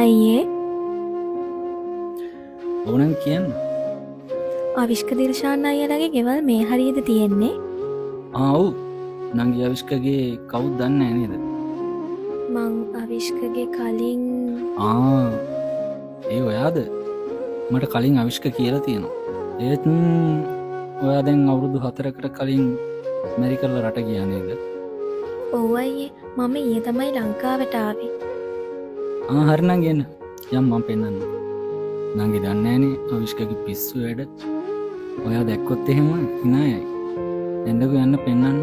අයියේ. ඔව් නම් කියන්න. අවිෂ්ක දිල්ෂාන් අයියලගේ ගෙවල් මේ හරියද තියෙන්නේ? ආ ඔව්. නංගි අවිෂ්කගේ කවුද දන්නේ නැහැ නේද? මං අවිෂ්කගේ කලින් ආ ඒ ඔයාද? මට කලින් අවිෂ්ක කියලා තියෙනවා. ඒත් ඔයා දැන් අවුරුදු 4කට කලින් මැරි කරලා රට ගියා නේද? ඔව් අයියේ, මම ඊයේ තමයි ලංකාවට ආවේ. ආ හරි නංගි එන්න. යම් මං පෙන්නන්න. නංගි දන්නේ නෑනේ අවිෂ්කගේ පිස්සු වැඩ. ඔයා දැක්කොත් එහෙම hina යයි. එන්නකෝ යන්න පෙන්නන්න.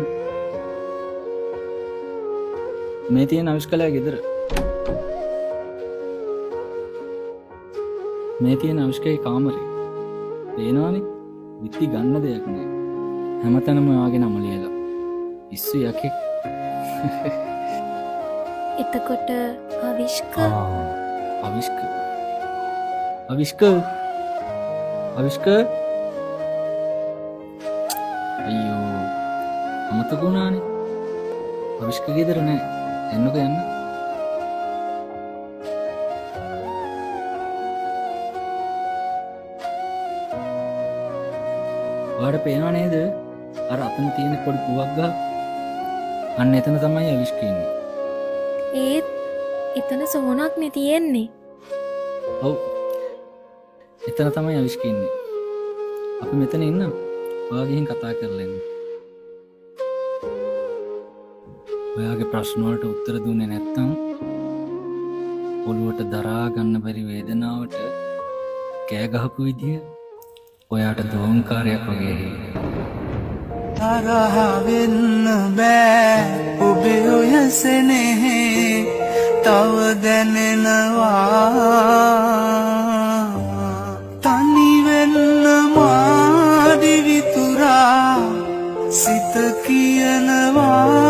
මේ තියෙන අවිෂ්කලයා ගෙදර. මේ තියෙන අවිෂ්කගේ කාමරේ. පේනවනේ විත්ති ගන්න දෙයක් නෑ. හැමතැනම ඔයාගේ නම ලියලා. පිස්සු යකෙක්. එතකොට අවිෂ්ක අවිෂ්ක අවිෂ්ක අවිෂ්ක අයියෝ අමතක වුණානේ. අවිෂ්ක ගෙදර නෑ. එන්නකෝ යන්න. ඔයාට පේනව නේද අර අතන තියෙන පොඩි පුවක් ගහ? අන්න එතන තමයි අවිෂ්ක ඉන්නේ. ඒත් එතන සෝනක් නේ තියෙන්නේ. ඔව් එතන තමයි අවිෂ්ක ඉන්නේ. අපි මෙතන ඉන්නම්. ඔයා ගිහින් කතා කරලා එන්න. ඔයාගේ ප්‍රශ්න වලට උත්තර දුන්නේ නැත්නම් ඔළුවට දරා ගන්න බැරි වේදනාවට කෑ ගහපු විදිය ඔයාට දෝංකාරයක් වගේ ඇහෙයි. තරහ වෙන්න බෑ ඔබේ ඔය සෙනෙහේ තව දැනෙනවා. තනි වෙන්න මාදි විතුරා සිත කියනවා.